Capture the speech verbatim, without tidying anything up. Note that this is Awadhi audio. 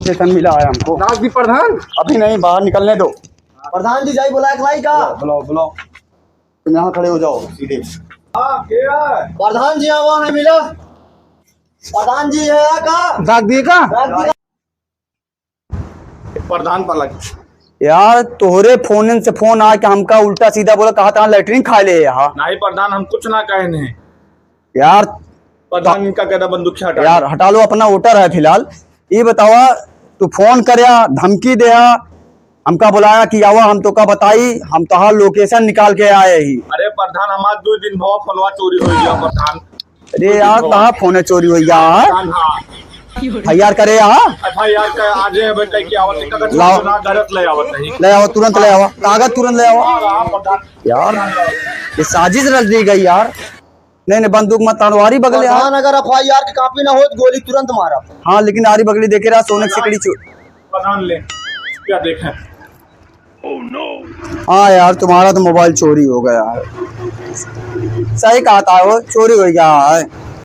स्टेशन मिला है हमको। नाथ जी प्रधान? अभी नहीं, बाहर निकलने दो। प्रधान जी, जाई बुलाए के लाई का? बुलाओ, बुलाओ। तुम यहाँ खड़े हो जाओ सीधे। हाँ, के है? प्रधान जी आवा है, मिला। प्रधान जी है का? डाक दिए का? डाक दिए। प्रधान पलक। यार, तोहरे फोनन से फोन आके हमका उल्टा सीधा बोला, कहा तहाँ लैट्रिन खाए ले यहाँ। नहीं प्रधान, हम कुछ ना कहे नहीं। यार, प्रधान, इनका कहता बंदूक से हटा यार, दे। हटा लो, अपना वोटर है फिलहाल। ये बतावा, तू फोन करया, धमकी देया, हमका बुलाया कि आवा, हम तोका बताई, हम तोहार लोकेशन निकाल के आए ही। अरे प्रधान, हमार दो दिन भवा फोनवा चोरी हो गया प्रधान। अरे यार, कहाँ फोन है चोरी हो गया है? हाँ, हाँ। एफ आई आर करे यहाँ। एफ आई आर का आज है, भाई, कहीं की आवत है, कागज लाओ। ना, गलत ले आवत नहीं। ले आओ, तुरंत ले आओ, कागज तुरंत ले आओ। हाँ, हाँ, प्रधान। यार, ये साजिश रच दी गई यार। नहीं, नहीं, बंदूक मत ताड़ो, आरी बगले आओ। प्रधान, अगर एफ आई आर की कॉपी ना हो तो गोली तुरंत मारा। हाँ, लेकिन आरी बगली देखे रहा, सोने की सिकड़ी चो- प्रधान ले, क्या देखें? हाँ यार, तुम्हारा तो मोबाइल चोरी हो गया है। सही कहा था वो, चोरी हो गया है।